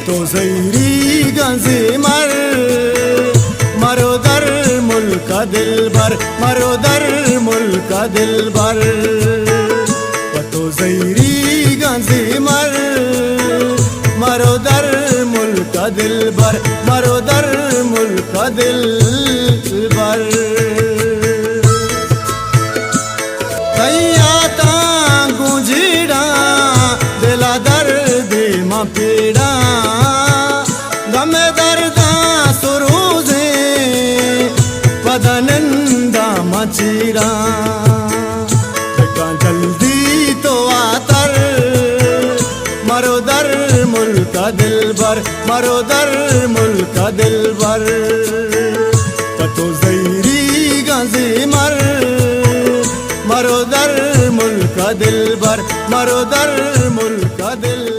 تو زہیریگاں زیمر، مرو در ملک ءَ دلبر، مرو در ملک ءَ دلبر۔ پہ تو زہیریگاں زیمر، مرو در ملک ءَ دلبر، مرو در ملک ءَ دلبر۔ تئی یاتاں گوں جیڑاں، دل ءَ دردے ماں پیڑاں۔ غم ءِ درداں سروزیں، پدا ننداں ماں چیراں۔ بکاں جلدی تو واتر، مرو در ملک ءَ دلبر، مرو در ملک ءَ دلبر۔ پہ تو زہیریگاں زیمر، مرو در ملک ءَ دلبر، مرو در ملک ءَ دلبر۔